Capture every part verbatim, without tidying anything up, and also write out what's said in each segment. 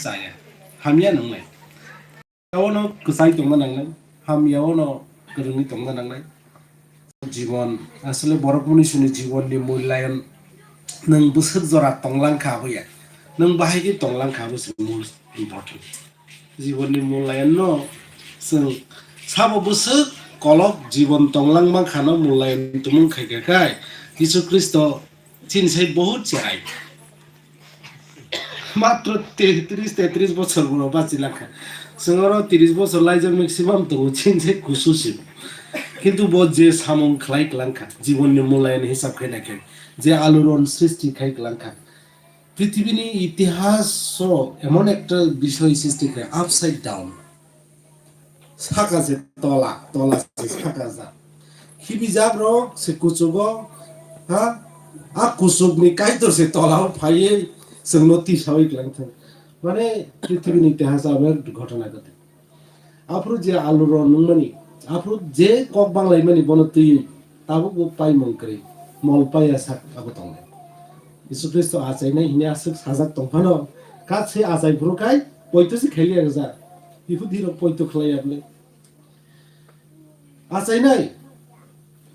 chaya. Hamya nwngnai. Yaono kwchai tongna nangnai. Hamya ono kwrwngwi tongna nangnai. Jibon, asle borok munisuni jibonni mulayan nwng bwswk jora tonglang kha abo ya. Nwng bahai khe tonglang kha abo se most important. Jibonni mulayan no chwng sabo bwswk kolok jibon tonglang mankha no mulayan tumung khai kha khai Jisu Khristo chini sai bahut cherai. Matro te-, tris tetris bochor bo bachi langkha. Chwng oro tris bochor laijak maximum tongo, chini sai kusu si. Kintu bo je samung khlai klangkha, jibonni mulayan hisab khai naikhe, je aluron srishti khai klangkha. Prithibini itihas o emon ekta bishoy srishti khai, upside down. Saka se tola, tola se saka ja. Khibi jak rok se kuchugo, ha? A kuchuk ni kaitor se tola o phaiye chwngno tisawi klang thang. Mane prithibini itihas abo ek ghotona ghoti. Aphuru je alu ro nungmani, aphuru je kok banglaimani bono twi tabuk bo paimung kwrwi, mol paiya sak abo tongnai. Jisu Khristo achainai hini aswk sajak tongphano, katswi achai phuru khai poito se khailiya rwjak. Ihudi rok poito khlaiya bwle. Achainai,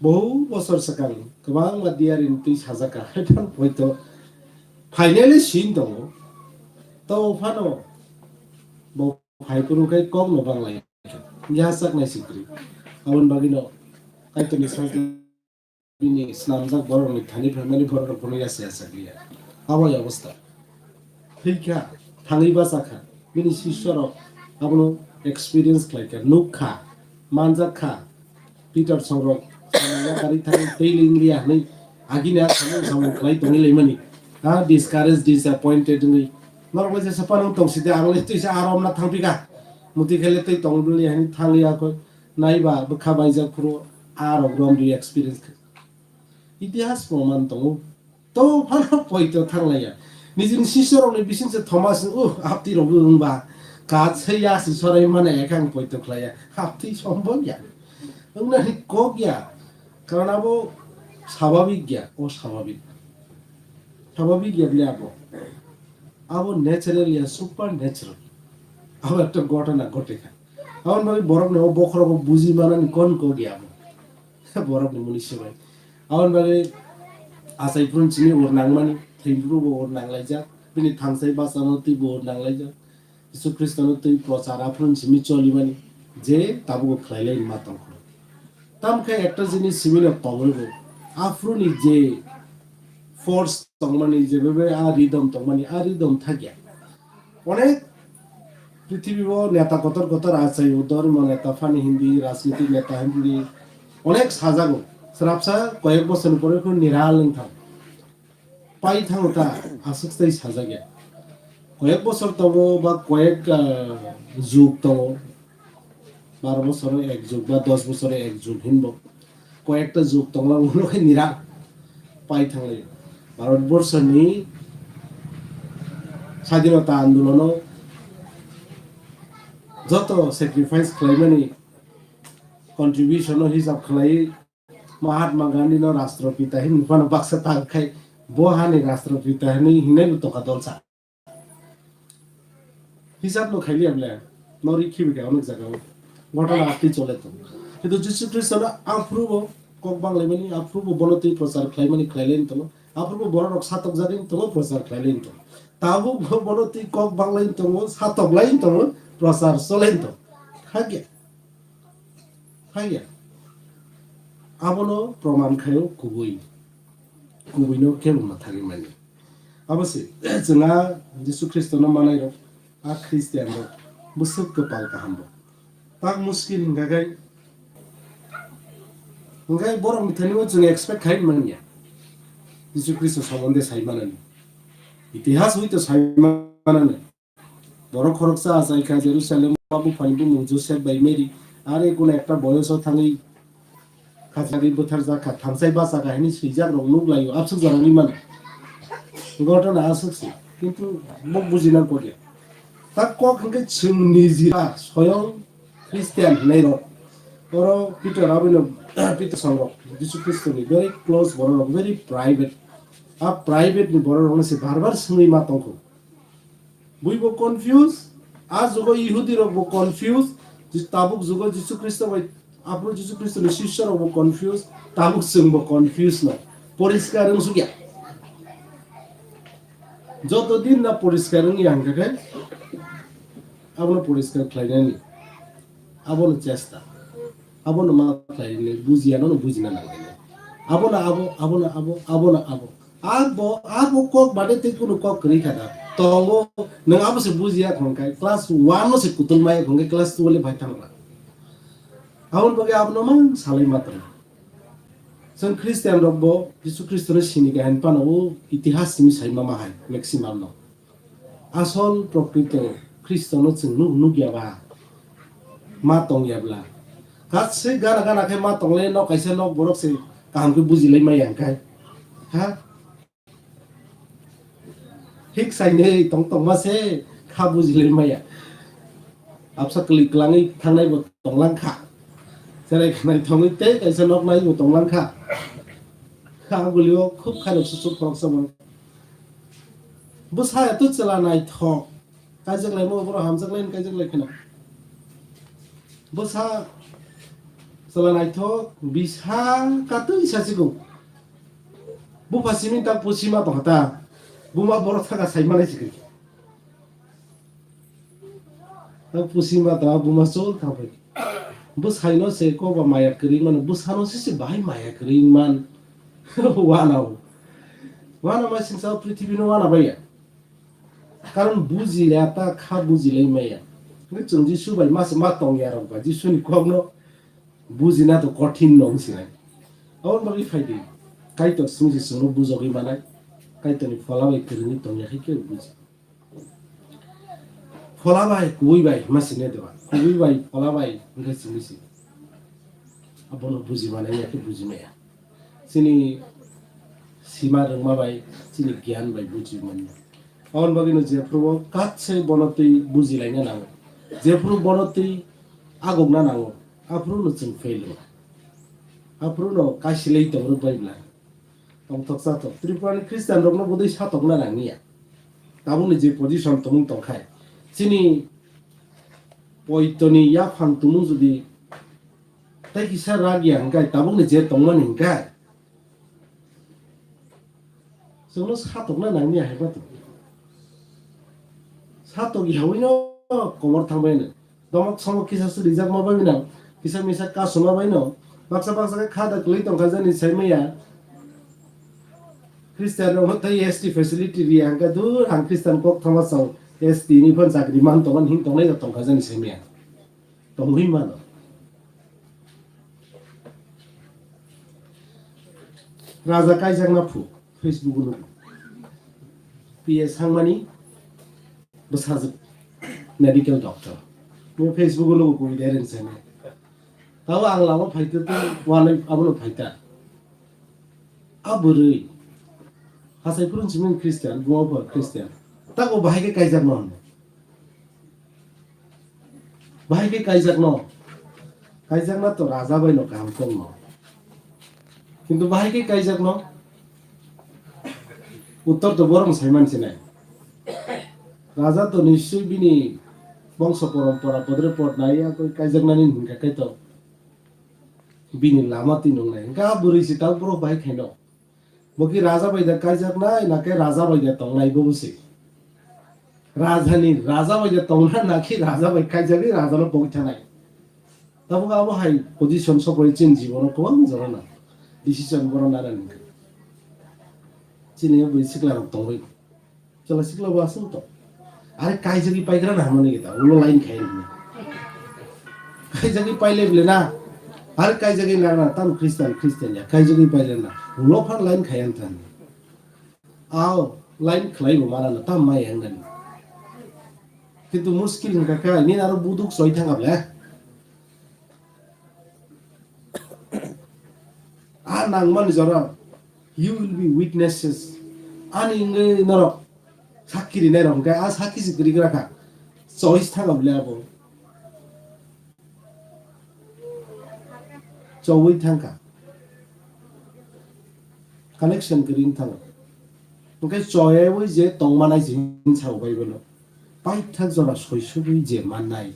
bohu bosor swkang kwbangma diyarini twi sajak kha, haiphano poito finally sini tongo. To phano bo phai phuru khai kok no banglai. Yachak nai sikri. Aboni bagwi no Kaitorni sajak bini snamjak borokni thani phaimani borok rok bono yasa yasa khe ya. Abo ya obostha. Thwikha, thangwi bachakha. Bini sisyorok abono experience khlaikha, nukkha, manjakha. Peter songrok samung yakarwi thangwi tei linglia hwnwi agini a samung samung khlai tongwi laimani. Ha, discouraged, disappointed wngwi. Norok bai jesa panung tongside ang le twisa aro omna thangphika. Muti khe le tei tongli hwnwi thangwi yakoi. Naiba bwkha baijak phuru a rok romri experience kha. Itihas proman tongo. To phano poito thanglaiya. Nijini sisyo rokni bising se Thomas, uh, apti rok wngba. Katsai yasi sorai mane ekang poito khlaiya. Apti sombok ya. Wngnani kok ya. Karon abo swabhabik ya, oswabhabik. Swabhabik ya bile abo. Abo natural ya, supernatural. Abo ekta ghotona ghote kha. Aboni bagwi borokni o bokhorogo buji manani kon kok ya abo. Borokni muni sibai. Aboni bagwi achai phuru chini ur nangmani, thwi phuru bo ur nanglaijak, bini thangsai bachano twi bo ur nanglaijak. Jisu Khristono twi prochar aphuru chini cholimani, je tabuk khlai lai ma tongkho. Tamkhe ekta jinis simino tongwi bo, aphuruni je force tongmani, je bebe a rhythm tongmani, a rhythm thakya. Onek prithibi o neta kotor kotor achai o, dhormo neta, phani hindi, rajnitik neta hindi, onek sajago. Srapsa koyek bosorni pore khe niral wng thang. Pai thango ta, aswk tei sajakya. Koyek bosor tongo ba koyek, ah, jug tongo. Baro bosoro ek jug ba dos bosoro ek jug hinbo. Koyekta jug tonglang ulo khe nira pai thanglai. Bharat borsoni sadinota andolono joto sacrifice khlaimani contribution no hisab khlai Mahatma Gandhi no Rashtrapita hin phano baksa tang khai bo hani Rashtrapita hinwi hinai bo tongkha dolsa. Hisab no khailiya ble, no rikhi bikha onek jaga o. Ghotona atwi chole tongo. Kintu Jisu Khristo no aphuru bo kok banglaimani, aphuru bo bono twi prochar khlaimani khlailai tongo. Aphuru bo borok rok satok jagwi tongo, prochar khlailai tongo. Tabuk bo bono twi kok banglai tongo, satok lai tongo, prochar cholai tongo. Hakhe, hakhe. Abono proman khaio kubui. Kubui no kebo ma thagwi mani. Abo se, chwng a Jisu Khristono manai rok, a Christian rok, bwswk kwpal kaham bo. Tak muskil hwnkha khe, hwnkhe borok ni thani o chwng expect khai manya. Jisu Khristo somonde sai manani. Itihas hoi to sai manani. Borok khoroksa achai kha Jerusalem o, buphani bumung Joseph bai Mary, are kuno ekta boyoso thangwi khachagwi bwtharjak kha, thangsai bachakha hwnwi swijak rok nuk laio, abswk jorani mano. Ghotona aswk se, kintu bo bujina kok ya. Ta kok hwnkhe chwng nijira soyong Christian hwnwi rok. Oro Peter abono, Peter songrok, Jisu Khristo ni very close borok rok, very private. A private ni borok rok no se bar bar swngwi ma tongkho. Buibo confuse, a jugo Yihudi rokbo confuse, Ji-, tabuk jugo Jisu Khristo bai, aphuru Jisu Khristo ni sisyo rokbo confuse, tabuk chwngbo confuse no. Poriskar wng sukya. Joto din na poriskar wng ya hwnkha khe, abono poriskar khlainani. Abono chesta. Abono ma khlainani, bujiya no bujina nangnai. Abono abo, abono abo, abono abo. Abo, abo kok bade tei kunu kok kwrwi kha da. Tongo, nwng abo se bujiya khon khai, class one no se kutul maya khon khai, class two le bai thangla. Aboni bagwi abono mang salai ma tong. Chwng Christian rok bo Jisu Khristo no sini kha hin pano o itihas simi sai ma ma hai, maximum no. Asol prokrito Khristo no chwng nuk, nuk ya ba, ma tong ya bla. Katswi gana gana khe ma tong le nok kaisa nok borok se kaham khe buji lai ma ya hwn khai. Ha? Thik sainwi tong tongma se kha buji lai maya. Absa kwlwi kwlangwi thangnai bo tong lang kha. Cherai khnai thongwi tei kaisa nok nai bo tong lang kha. Kha bwlwi o khub khairok susuk khoroksa bo. Bwsa ya tu chwla naithok. Kaijak lai mo boro hamjak lai kaijak lai kheno. Bwsa chwla naithok bisa katwi sa chikung. Bupha simi tak pusima tongkha ta. Buma borok thaka sai manai sikri. Tak pusima ta buma chol thangpai. Bwsai no se koba maya kwrwi mano, bwsa no se se bahai maya kwrwi man. Wana o. Wana ma singsa prithibi no wana baya. Karon buji le ta kha buji lai maya. Ngi chwng Jisu bai ma se ma tong ya rok ba Jisu ni kok no. Bujina to kothin no wngsinai. Aboni bagwi phaidi. Kaitor simi se chwngno bujogwi manai. Kaitorni phola bai kwrwngwi tongya khe kebo buji. Phola bai kubui bai ma sini deba. Kubui bai phola bai wngkha simi se. Abono buji manai ya khe buji maya. Chini sima rwngma bai, chini giyan bai buji manya. Aboni bagwino jephuru o katswi bono twi bujilaina nango. Jephuru bono twi agokna nango. Aphuru no chwng fail o. Aphuru no kaisilai tongrwk bai bla. Tongthok chathok. Tripura ni Christian rokno bodoi satokna nangya. Tabukni je position tongmung tongkhai. Chini poitoni yaphang tumung jodi tei kisa ragya hwnkhe tabukni je tongmani hwnkhe chwngno satokna nangya hai bato. Satok yaui no komor thangbai no. Domok somok kisa se rijak ma bai no, kisa misa kasuma bai no, baksa baksa khe kha da kwlwi tongkha jani sai maya. Christian rok tei S T facility ri ang khe dur ang Christian kok thama sao S T ni phan chakri man tongo hin tongnai da tongkha jani sai maya. Tongwi mano. Raja kaijak na phu. Facebook o nugo. P S Hangmani bwsajwk medical doctor. Bo Facebook o nugo koi de ren sene. Tabo ang lama phaito to wanai abono phaita. A bwrwi. Hasai phurun simi Christian, buma bo Christian. Tako bahai khe kaijak no hwnwi. Bahai khe kaijak no. Kaijak na to raja bai no kaham kok no. Kintu bahai khe kaijak no. Uttor to borom sai man sinai. Raja to nischoi bini bongso porompora podre pod nai ya koi kaijak nani hingka kai to. Bini lama twi nung nai. Hingka bwrwi si ta borok bahai khai no. Bo ki raja bai da kaijak nai, na khe raja bai da tong nai bo se. Raja ni, raja bai da tong na, na khe raja bai kaijak ni raja no pogwi thanai. Tabuk abo hai position sokoi chini jibono kwbang jora na. Decision bono nana ni. Chini bwrwi sikla rok tongwi. Chwla sikla bo aswk to. Are kaijagwi paigra na hamani kita, ulo line khai ni. Kaijagwi paile bile na. Are kaijagwi na na tam Christian, Christian ya. Kaijagwi paile na. Ulo phan line khai an tan. Ao, line khlai bo mara na tam mai ang dan. Kintu muskil hingka kha, ni aro buduk soi thanga bile. A nangmani jora, you will be witnesses. Ani wngwi norok sakki rinai rok hwnkhe a sakki se kwrwi gra kha. Choice thanga bwle abo. Chowi thangkha. Connection kwrwi wng thango. Hwnkhe choyawi je tongmanai se hwn sao Bible o. paithak jora soisugwi je mannai,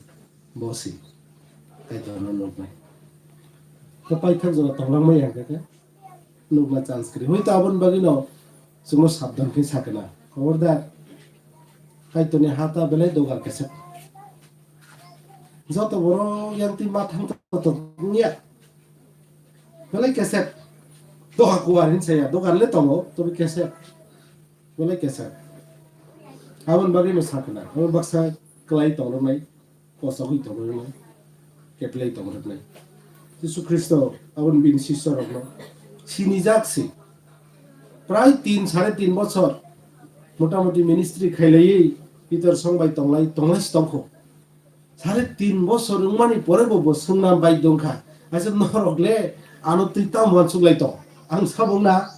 bo se Kaitorno nuknai. Khe paithak jora tonglangmaya hwnkhe khe nukna chance kwrwi. Hoi to aboni bagwino chwngno sabdan khe sakna. Khobordar, Kaitorni ha ta belai dogar kesep. Joto borok yang twi ma thang to wngya. Belai kesep. Doha kuwar hin saya, dogar le tongo, tobe kesep. Belai kesep. Aboni bagwino sakna. Abo baksa kwlai tongnai. Kosogwi tongmani, keplai tongmani. Jisu Khristo aboni bini sisorokno sinijak se. Prai tin, sare tin bochor motamoti ministry khailaiwi Pitor song bai tonglai, tonglai se tongkho. Sare tin bochor wngmani porebo bo swngna bai dongkha. Aisa norok le ano twi tamo uansuklai tong? Ang sabong na?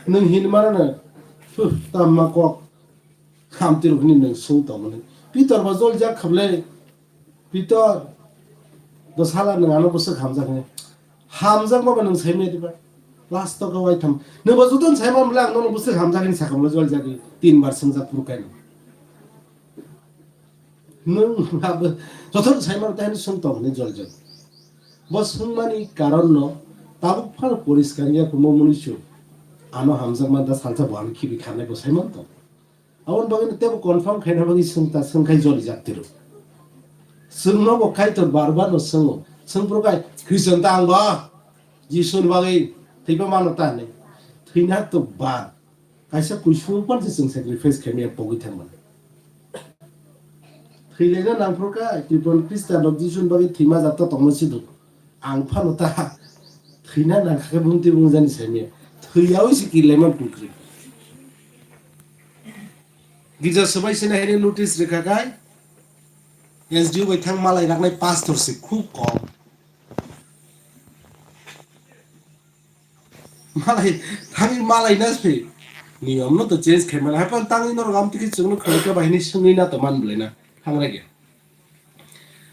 Nwng hin manano, huh, tamma kok. Hamtirok hwnwi nwng sung tongmani. Pitor bo joljak khablai. Pitor, bwsala nwng ano bwswk hamjak hwnwi. Hamjakma ba nwng saimaya diba? Last o khe waitham. Nwng bo jotono saimani bwle ang nono bwswk hamjak hwnwi sakha bwle joljagwi. Tin bar swngjak phuru kaino. Nwng abo jotono saimano tei hwnwi sung tong hwnwi joljak. Bo swngmani karonno tabuk phano poriskar wngya kwma mwnwi su. Ano hamjakma da salsa bo ano khibi kharnai bo saiman tong. Aboni bagwino teibo confirm khaina bagwi swng ta swng khai jolijak tiro. Swngno bo Kaitor bar bar no swngo. Swng phuru khai, "Khristian ta ang ba? Jisuni bagwi thwipa mano ta?" hinwi. Thwina to bar. Kaisa kuisu pan se chwng sacrifice khaimaya pogwi thangmani. Thwilaina nangphuru kha, Tripura Khristian rok Jisuni bagwi thwima jato tongma sidu. Ang phano ta thwina nangkha khe bumtwi bungjani saimaya. Thwiyawi se kirlaima kwrwi. Girja swbai sina hini notice rwkha khai, S D O bai thang malai raknai pastor se khub kom. Malai, thangwi malai na se niyom no to change khai mala. Hapan tangwi norok amtwi khe chwngno khwlai kha bahini swngwi na to man bwlai na. Thangra ge.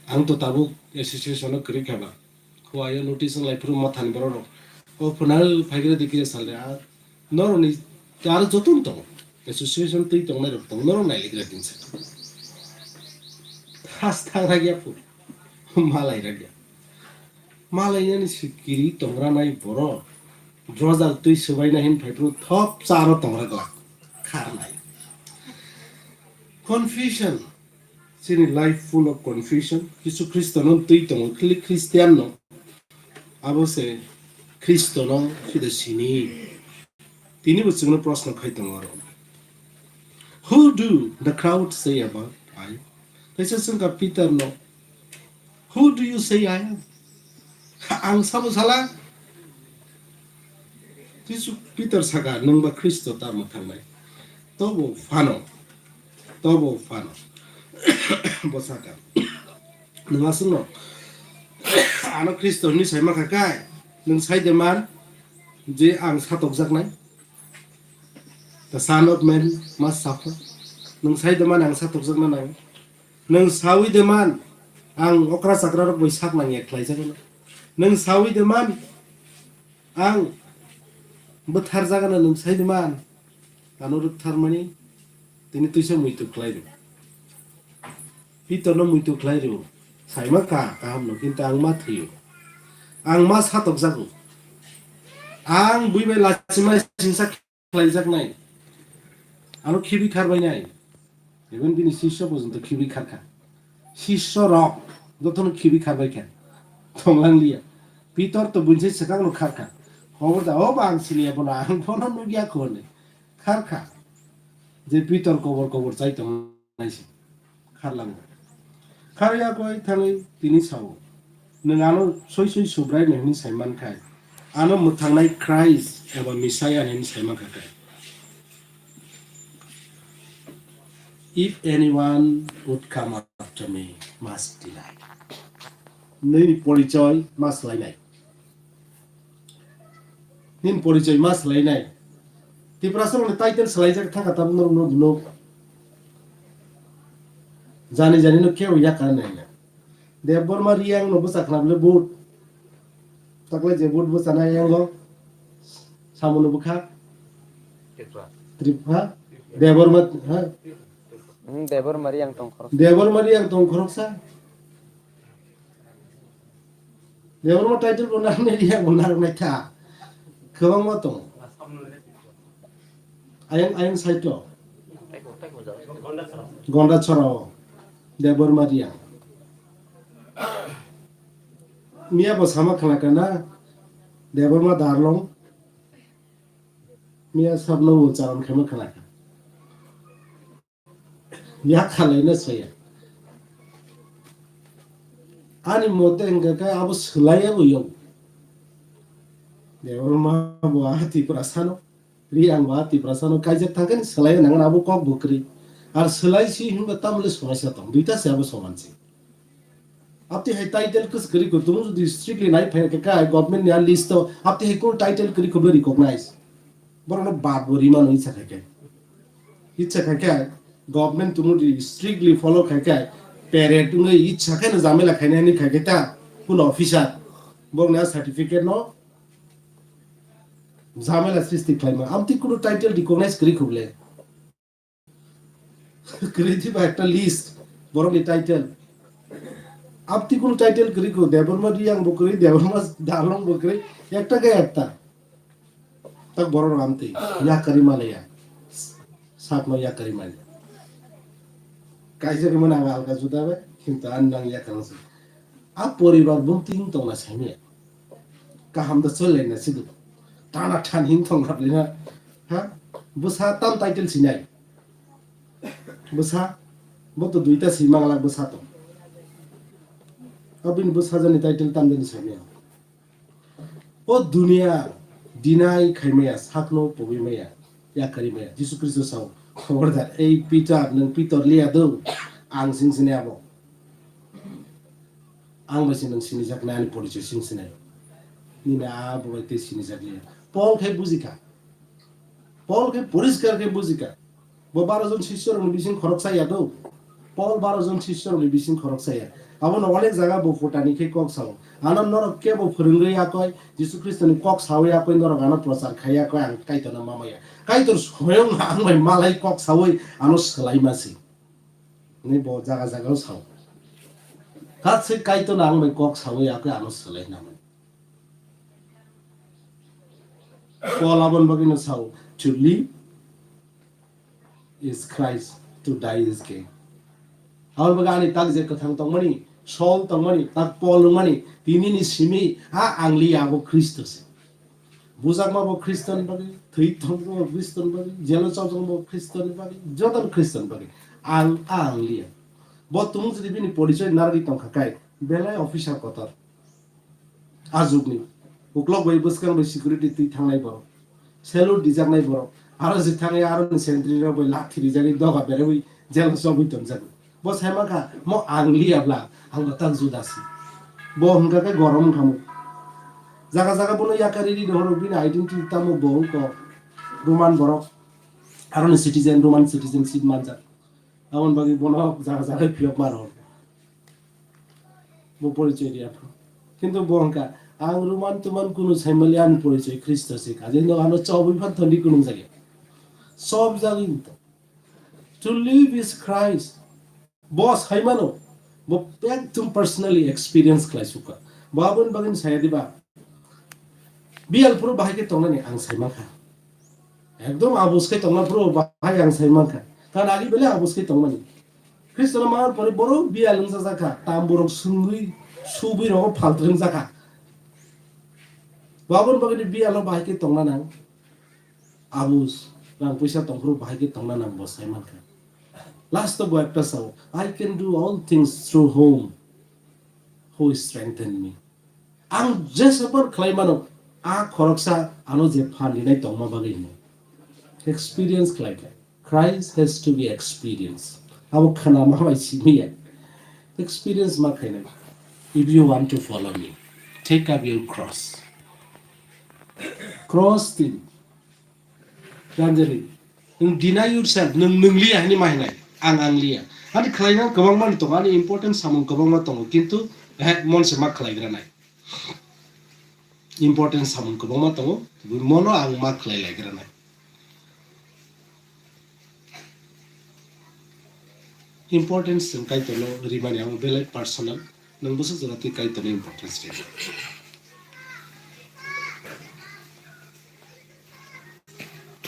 Ang to tabuk association no kwrwi kha ba. Khwai o notice wng lai phuru mothani borok rok. O phunal phaigra dikhe salde a. Norok ni aro joto wng tongo. Association twi tongnai rok tongo. Norok nai ligra din sa. Khas thangra ge phu. Malai ra ge. Malai yani sikiri tongra nai borok. Drojak twi swbai na hin phai phuru thop cha aro tongra glak. Kharnai. Confusion. Chini life full of confusion. Jisu Khristo no twi tongo, khili Christian no. Abo se Khristo no sida sini. Tini bo chwngno proshno khai tongo aro. Who do the crowd say about I? Kaisa chwngkha Peter no, "Who do you say I am?" Ang sabo sala? Jisu Peter saka, "Nwng ba Khristo ta mwthangnai?" Tobo phano, tobo phano. Bo saka, "Nwng aswkno ano Khristo hwnwi sai mankha kai? Nwng sai de man je ang satokjaknai? The Son of Man must suffer." Nwng sai de man ang satokjakna nango? Nwng sawi de man ang okra chakra rok bai sak nang ya khlai jagano? Nwng sawi de man ang bwthar jagano? Nwng sai de man ano rwktharmani tini twisa muitu khlai rw? Pitor no muitu khlai rw. Saima ka kaham no, kintu ang ma thwiyo. Ang ma satokjago. Ang bui bai lachimai singsa khlaijaknai. Ano khibi kharbainai. Even bini sisyo porjonto khibi kharkha. Sisyo rok jotono khibi kharbaikha. Tonglangliya. Pitor to buinse swkangno kharkha. Khobor da, o ba ang siniya bono, ang bono nukya kho hwnwi. Kharkha. Je Pitor kobor kobor chai tong naisi. Kharlango. Kharya koi thangwi tini sao, "Nwng ano soi soi Subrai no hwnwi sai mankhai, ano mwthangnai Christ eba Messiah hwnwi sai mankha khe." "If anyone would come after me, must deny." Nini porichoi ma swlainai. Nini porichoi ma swlainai. Tiprasa rokni title swlaijak thangkha tabuk norok no, no. Jani jani no kebo yakar nai na. Debbarma Riyang no bwsa khna bwle vote. Takle je vote bwsa nai yango. Samono bwkha. Tripura. Trip ha? Debor ma, ha? Hmm, Debor Mari ang tong khorok. Debor Mari ang tong khoroksa. Debor ma title bo nang ni riya bo nang nai kha. Kwbang ma tong. Ayang, ayang saito. Gonda chorao. Debor Mari ang. Miya bo sama khana kana. Debor ma darlong. Miya sabno ucharon khema khana. Ya khalai na soya. Ani mote hingka khe abo swlaiya bo yong. Debor ma bo a Tiprasano. Ri ang bo a Tiprasano. Kaijak thangkhe ni swlaiya nangan abo kok bo kwrwi. Ar swlai si himba tamle somaisa tong. Duita se abo soman si. Apti hai title kus kri ko tumu jodi strictly nai phai ka kai government ni list to apti hai kun title kri ko recognize. Borok no bad bo rima no icha khai kai. Icha khai kai government tumu di strictly follow khai kai. Parent ngai icha khai no jamela khai nai khai kai ta kun officer. Borok na certificate no jamela sristi khai ma. Apti kun title recognize kri ko le. Kwrwi diba ekta list, borokni title. Apti kunu title kwrwi ko, Debbarma Riyang bo kwrwi, Debbarma Dalong bo kwrwi, ekta khe ekta. Tak borok amtwi, ya kwrwi maliya. Sakno ya kwrwi maliya. Kaisa khe mano ang alka juda bai, kintu ani nang ya kwrwngsa. A poribar bumting tongna saimaya. Kaham da chole na sidu. Tana than hing thong rap lina. Ha? Bwsa tam title sinai. Bwsa. Bo to duita si mangla bwsa to. Abin bwsa jani title tam jani saimaya. O dunia dinai khaimaya, sakno pogwi maya, yakari maya. Jisu Kristo sao, khobor da, ei Peter, nang Peter liya do, ang sing sini abo. Ang bai se nwng sinijak nai ani porichoi sing sinai. Nini a bo bai tei sinijak liya. Paul khe bujikha. Paul khe poriskar khe bujikha. Bo baro jon sisyo rokni bising khoroksa ya do. Paul baro jon sisyo rokni bising khoroksa ya. Abono onek jaga bo phutani khe kok sao. Ano norok kebo phwrwngwi yakoi, Jisu Khristoni kok sawi yakoi norok ano prochar khai yakoi ang Kaitorno mamaya. Kaitor soyong ang bai malai kok sawi ano swlai masi. Hwnwi bo jaga jagao sao. Katswi Kaitorno ang bai kok sawi yakhe ano swlai hinamani. Paul aboni bagwino sao, "To live is Christ, to die is gain." Aboni bagwi ani tak je kwthang tongmani, Saul tongmani, tak Paul wngmani, tinini simi a ang li abo Khristo se. Bujakma bo Khristo ni bagwi, thwi thangma bo Khristo ni bagwi, jelo chopjak bo Khristo ni bagwi, joto no Khristo ni bagwi. Ang, ang liya. Bo tumung jodi bini porichoi narwgwi tongkha kai, belai officer kotor. A jugni. Uklok bai bwskang bai security twi thangnai borok. Salute dijaknai borok. Aro je thangwi aro ni sentry rok bai lathi rijagwi doga berwi jelo chopwi tonjago. Bo sai mankha, mo ang liya bla, ang bo tak juda si. Bo hwnkha khe gorom wngkha mo. Jaga jaga bono yakari ri dohoro bini identity tamo bo wngkha Roman borok. Aroni citizen, Roman citizenship manjak. Aboni bagwi bono jaga jaga phiyok mano. Bo porichoi riya pho. Kintu bo hwnkha, ang Roman tuman kunu saimali ani porichoi Khristo se. Kaje no ano chobwi phan thandi kunung jagya. Sob jagwi to. To live is Christ. Bo saimano, bo ekdom personally experience khlai sukha. Bo aboni bagwi saya diba? Biyal phuru bahai khe tongnani ang saimankha. Ekdom abus khe tongna phuru bahai ang saimankha. Kan agi bele abus khe tongmani. Khristo no mar pore borok biyal wngjakha. Tam borok sungwi, subwi rogo phaltring jakha. Bo aboni bagwi biyal no bahai khe tongna nang. Abus, rang puisa tongphuru bahai khe tongna nang bo sai mankha. Last o bo ekta sao, "I can do all things through whom, who strengthen me." Ang jesabar khlai mano, a khoroksa ano je phan rinai tongma bagwi hino. Experience khlai khlai. Christ has to be experienced. Abo khana ma bai simi ya. Experience ma khainai. If you want to follow me, take up your cross. Cross tin. Ranjani, nwng deny yourself, nwng, nwng liya hini ma hinai, ang, ang liya. Ani khlaina kwbangma ni tongo, ani important samung kwbangma tongo, kintu, eh, mon se ma khlaigra nai. Important samung kwbangma tongo, mono ang ma khlai laigra nai. Importance chwng Kaitorno rimani abo belai personal, nwng bwswk jora twi Kaitorno importance ri.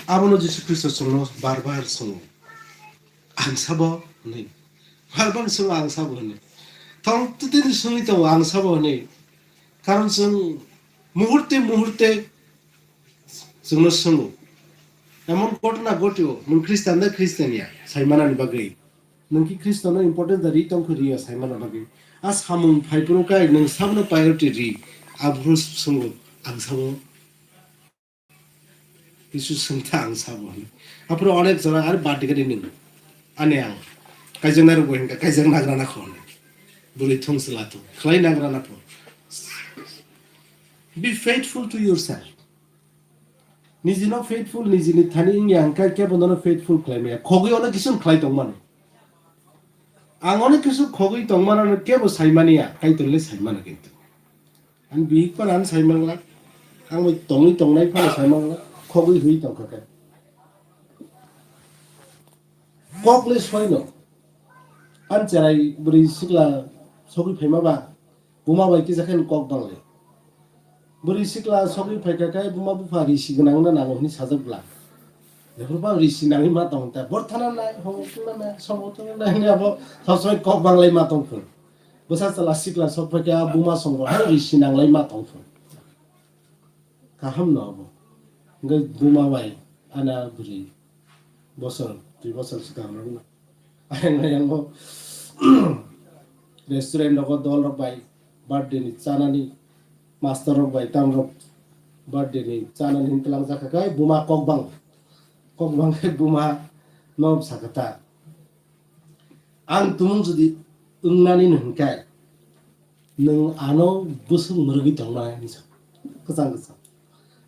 Abono Jisu Khristo chwngno bar bar swngo, "Ang sabo?" hwnwi. Bar bar swngo, "Ang sabo?" hwnwi. Tong twtwini swngwi tongo, "Ang sabo?" hwnwi. Karon chwng muhurte muhurte chwngno swngo. Emon ghotona ghotio, nwng Khristian da Khristian ya, saimanani bagwi. Nwng ki Khristono importance da ri tongkho ri ya saimana bagwi. A samung phaiphuru kai nwng sabono priority ri, aphuru swngo, "Ang sabo?" Jisu swngtha, "Ang sabo?" hwnwi. Aphuru onek jora ar birthday khe rinwi, "Ani ang kaijaknai rokbo hinkha, kaijak nagrana kho," hwnwi. Bwrwi thung chwla thung, khlai nagrana pho. Be faithful to yourself. Nijino faithful, nijini thani wngya hwnkhe kebo nono faithful khlai maya. Khogwi ono kisu khlai tongmani. Ang ono kisu khogwi tongmano kebo saimaniya, Kaitorle saimano kintu. Ang bihik phano ang saimangla, ang bai tongwi tongnai phano saimangla, khogwi hwi tongkha khe. Kokle soino. Ang cherai bwrwi sikla sogwi phaima ba, buma bai kisa khe kok bangle. Bwrwi sikla sogwi phaikha khe buma bupha risi gwnang na nango hwnwi sajak bwla. Jephuru bang risi nangwi ma tong ta, "Bor thana nai, hobo thana nai, sobo thana nai," hwnwi abo sob somoi kok banglai ma tong phun. Bwsa chwla sikla sok phaikha buma songo hai risi nanglai ma tong phun. Kaham no abo. Hwnkhe buma bai ana bwrwi bosor, dui bosor swkang rok no. Ayang ayang o restaurant rogo dol rok bai birthday ni chanani, master rok bai tam rok birthday ni chanani hin tlang jakha kai buma kok bang. Kok bang khe buma no sakha ta. Ang tumung jodi wngnani no hwnkhe, nwng ano bwswk mwrwgwi tongnai hinwi sa, kwchang kwchang.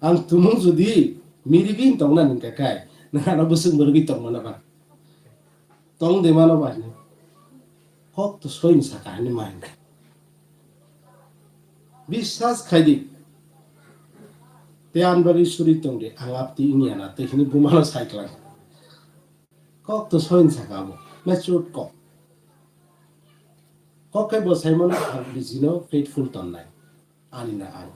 Ang tumung jodi mirigwi tongnani hwnkhe kai, nwng ano bwswk mwrwgwi tongmano ba? Tong de mano ba hinwi. Kok to soini saka hinwi ma hinwi. Biswas khai di. Te ang bagwi suri tong di, ang apti wngya na, te hinwi bumano sai klang. Kok to soin saka abo, matured kok. Kok khe bo sai mano ang bijino faithful tonnai, ani na ang.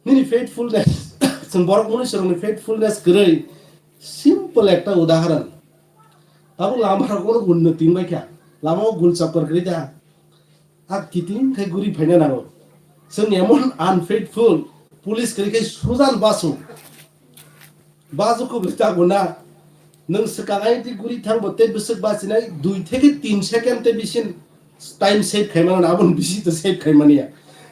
Nini faithfulness, chwng borok mwnwi chwrwngni faithfulness kwrwi simple ekta udaharan. Tabuk lama rok unnoti wngbai kha, lama o gul chokor kwrwi da. A kiting khai guri phaina nango. Chwng emon unfaithful, police kwrwi khai sujan basu. Basu kubui ta guna. Nwng swkang ayang ti guri thang bo tei bwswk bachinai dui theke tin second tei bisin time save khai mano, aboni bisi to save khai mani ya.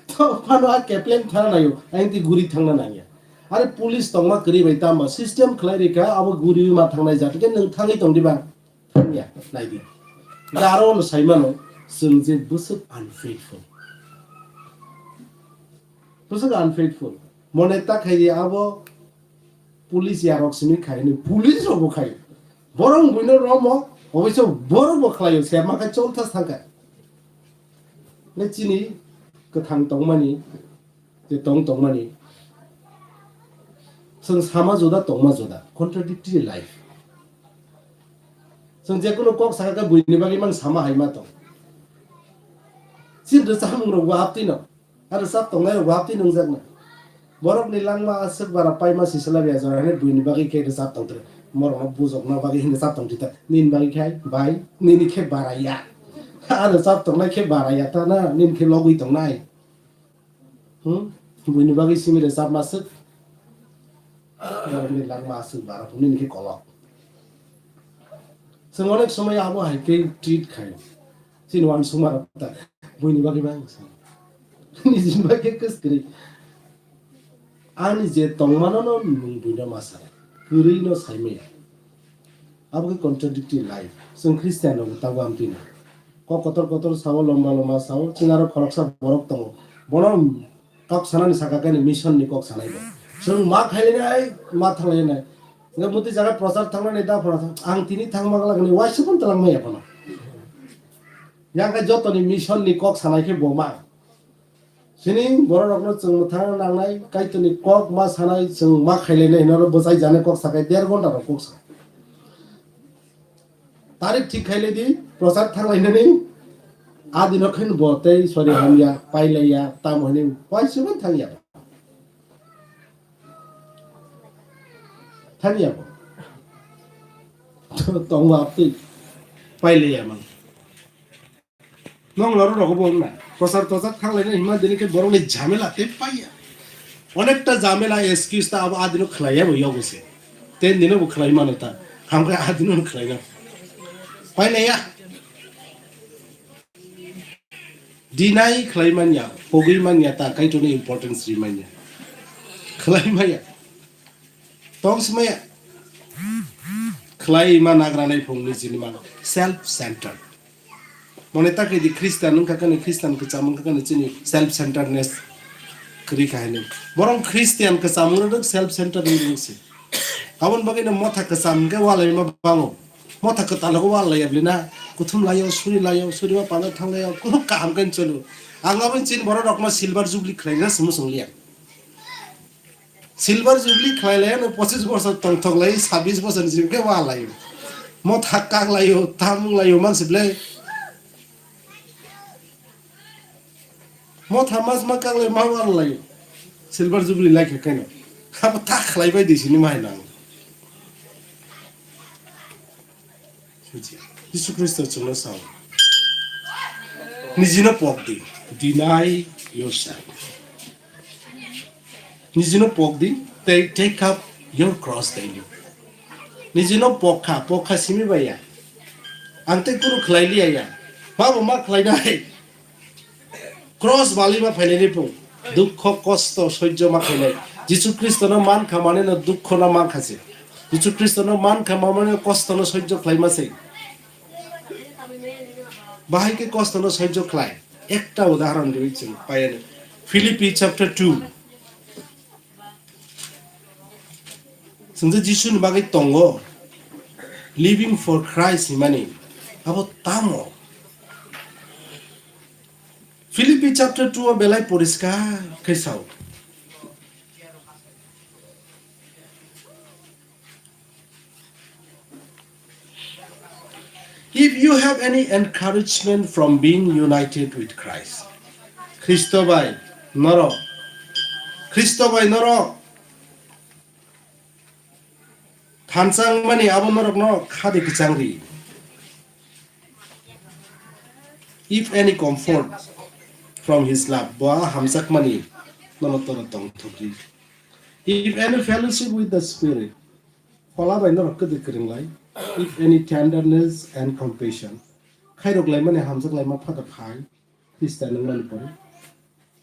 To phano a kepleng thana nayo, ayang ti guri thangna nangya. Are police tongma kwrwi bai tamo system khlai rikha, abo guri ma thangnai jat khe nwng thangwi tong diba? Ya, nai di. Hwnkhe aro no sai mano, chwng je bwswk unfaithful. Bwswk unfaithful. Mone ta khai di abo police ya rok simi khai ni, police rok bo khai. Borok buino romo, oboiso borok bo khlaio, se ma khai chol thas thang kha. Ne chini kwthang tongmani, je tong tongmani, chwng sama juda tongma juda, contradictory life. Chwng je kunu kok saka khe buini bagwi mang sama hai ma tong. Chini rwchapmung rok bo aptwi no, a rwchap tongnai rok bo aptwi nwngjak na. Borok ni langma aswk bara paima sisla ya jora hwnwi buini bagwi khe rwchap tong tre. Morok no bujokna bagwi hwnwi rwchap tong tita. Nini bagwi khai bai, nini khe bara ya. A rwchap tongnai khe bara ya ta na, nini khe logwi tongnai. Hmm? Buini bagwi simi rwchapma swk. Borokni langma aswk bara phunini khe kolok. Chwng onek somoi abo hai khe treat khai. Chini uansukma rok ta buini bagwi bang sa. Nijini bagwi kwskwrwi. Ani je tongmano no nwng buino ma sa. Kwrwi no saimaya. Abo khe contradictory life. Chwng Christian rok bo tabuk amtwi no. Kok kotor kotor sao, lomba lomba sao, chwng aro khoroksa borok tongo. Bono kok sanani saka khe mission ni kok sanai bo. Chwng ma khailainai, ma thanglainai. Nga muti jaga prochar thangnani da phano thang, ang tini thang ma glak ni waisa phano twlang maya phano. Yang khe joto ni mission ni kok sanai khe bo ma. Sini borok rokno chwng mwthang nangnai, Kaitorni kok ma sanai, chwng ma khailainai hwnwi oro bwchai jani kok sakai der ghonta rok kok sa. Tarik thik khai lai di, prochar thang lai nani. A dino khe bo tei sori hamya, pai lai ya, tamo hini, pai se man thang ya. Thang ya bo. Tong wa tei pai lai ya man. Nong laro rogo bo na. Prochar tochar thang lai na hima dini khe borok ni jhamela tei pai ya. Onekta jhamela excuse ta abo a dino khlai ya bo yogo se. Ten dino bo khlai mano ta. Hamkhe a dino khlai na. Pai lai ya. Deny khlai manya, pogwi manya ta, Kaitorni importance ri manya. Khlai maya. Tong si maya. Khlai ma nagra nai phung ni jini ma self centered. Mone ta khe di Christian wngkha kani, Christian kwcham wngkha kani chini self centeredness kwrwi kha hini. Borok Christian kwcham wngkha self centered wngkha se. Aboni bagwi no motha kwcham hwnkhe walai ma bango. Motha kwtal go wal laiya bwlwi na. Kuthum laio, suri laio, suri ma pano thang laio. Kunu kaham khe cholo. Ang aboni chin borok rok ma silver jubilee khlai na simo song liya. Silver jubilee khlai laio no pochis bosor tong thok lai, sabis bosor ni simi khe wal laio. Motha kak laio, tamung laio man sible. Motha mas ma kak lai ma wal laio. Silver jubilee lai khe keno. Habo ta khlai bai di sini mai nang. Jisu Khristo chwngno sao, "Nijino pok di, deny yourself." Nijino pok di, tei take up your cross daily. Nijino pok kha, pok kha simi bai ya. Ang tei kunu khlai liya ya. Ma bo ma khlai nai. Cross bali ma phainai ni pung. Dukho kosto soijjo ma khainai. Jisu Khristo no man kha mane no dukho no man kha se. Jisu Khristo no man kha mane kosto no soijjo khlai ma se. Bahai khe kosto no soijjo khlai. Ekta udahoron riwi chwng paiani. Philippi chapter two. Chwng je Jisuni bagwi tongo, living for Christ himani, abo tamo? Philippi chapter two o belai poriskar khe sao. If you have any encouragement from being united with Christ, Khristo bai norok, Khristo bai norok thanchang mani abo norokno khadi kwchang ri. If any comfort from his love, bo hamjakmani nono toro tongthokri. If any fellowship with the Spirit, phola bai norok kwdwi kwrwng lai. If any tenderness and compassion, khairok laimani hamjak laima phada phai, Khristo nangmani pore.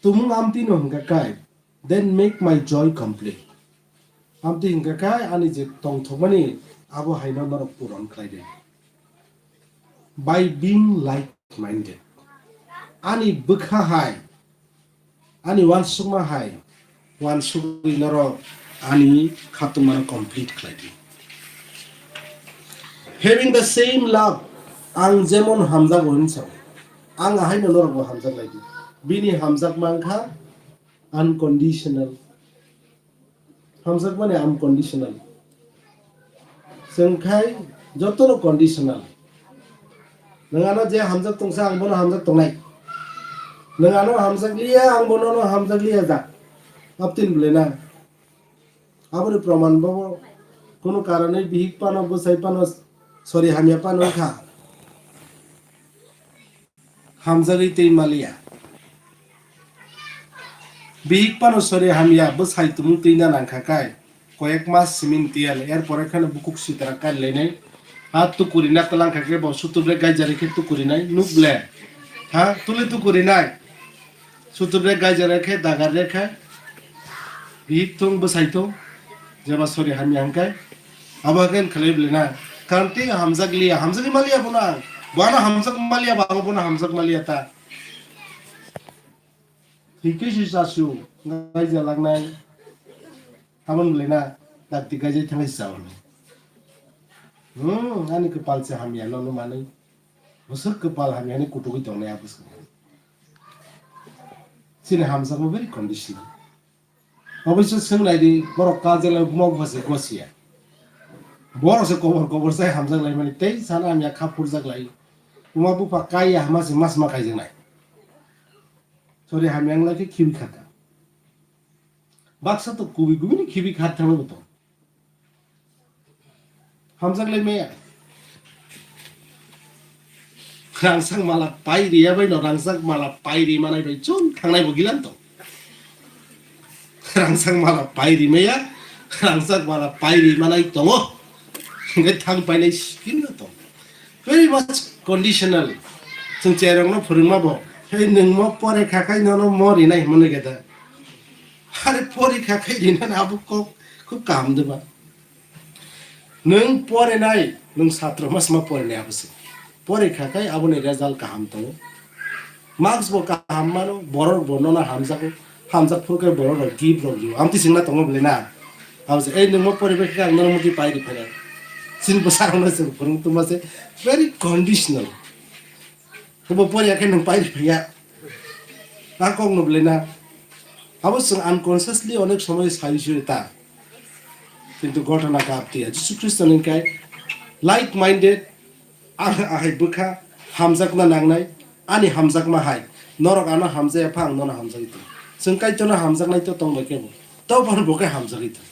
Tumung amtwi no hwnkha kai, then make my joy complete. Amtwi hwnkha kai ani je tongthokmani abo haino norok puron khlai di. By being like-minded. Ani bwkha hai, ani uansukma hai, uansugwi norok ani khatungmano complete khlai di. Having the same love, ang jemon hamjago hinwi sao, ang ahaino norokbo hamjak lai di. Bini hamjakma wngkha unconditional. Hamjakmani unconditional. Chwng khai jotono conditional. Nwng ano je hamjak tongsa, ang bono hamjak tongnai. Nwng ano hamjak liya, ang bono no hamjak liya ja. Abtini bwlwi na. Aboni proman bo kunu karonwi bihik phano, bwsai phano, sori hamya phano wngkha. Hamjagwi twi maliya. Bihik phano sori hamya, bwsai tumung twina nangkha kai. Koyek mas simi twiyal, er pore kheno bukuk sitra kari lainai. Ha tukurina twlang kha khe bo sutur bai gaijari khe tukurinai, nuk ble. Ha tuli tukurinai. Sutur bai gaijari khe dagar re khe. Bihik thung bwsai thung. Jeba sori hamya hwnkhe. Abo khe khlai ble na. Kanti hamjak liya, hamjak maliya bono ang. Bono hamjak maliya ba, bono hamjak maliya ta. Hikhe si chasu, gaija langnai. Aboni bwlai na, dakti gaijai thanglai si chawanai. Hmm, ani kwpal se hamya, nono manwi. Bwswk kwpal hamya hinwi kutugwi tongnai a bwskango. Chini hamjakma very conditional. Oboiso swng nai di, borok kajela buma bupha se gosiya. Borok se kobor kobor sai hamjak lai mani tei sana hamya kha phurjak lai. Uma bupha kai ya hama se mas ma kaijak nai. Sorry, hamya wng lai khe khibi kha ta. Baksa to kubi kubi ni khibi kha thang bo to. Hamjak lai maya. Rangchak mala pai riya bai no rangchak mala pai ri manai bai chum thangnai bo gilan to. Rangchak mala pai ri maya, rangchak mala pai ri manai tongo. Hingke thang painai skin no tong. Very much conditional. Chwng cherokno phwrwngma bo. Hei nwng mo pore kha khai nono mo rinai hwnmani gada. Are pore kha khai rinani abo kok khub kaham de ba. Nwng porinai, nwng satro mas ma porinai abo se. Pore kha khai aboni result kaham tongo. Marks bo kaham mano, borok bo nono hamjago. Hamjak phuru khe borok rok gift rok rio. Amtwi singna tongo bole na. Abo se, ei nwng mo pore bai khe ang nono muti pai ri phai. Sin bo sarong na se phuru tuma se very conditional. Bo pore khe nwng pai ri phai ya. A kok no bole na. Abo chwng unconsciously onek somoi sai sui ta. Kintu ghotona kap tiya. Jisu Khristo ni kai like minded, ang ahai bwkha hamjakna nangnai, ani hamjakma hai. Norok ano hamjaya pha ang nono hamjagwi tong. Chwng Kaitorno hamjaknai to tong bai kebo. To bono bo khe hamjagwi tong.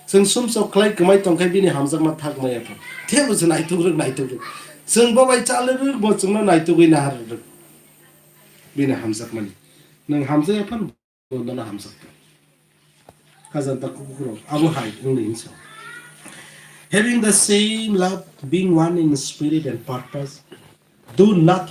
Chwng sumsok khlai kwmai tong khe bini hamjakma thak maya pha. Tebo chwng naituk rwk naituk rwk. Chwng bo bai chal rwk bo chwngno naitugwi nahar rwk. Bini hamjakmani. Nwng hamjaya pha. Bono hamjakha. Kajanta kukurok abo hai wngwi hinsa. Having the same love, being one in spirit and purpose, do nothing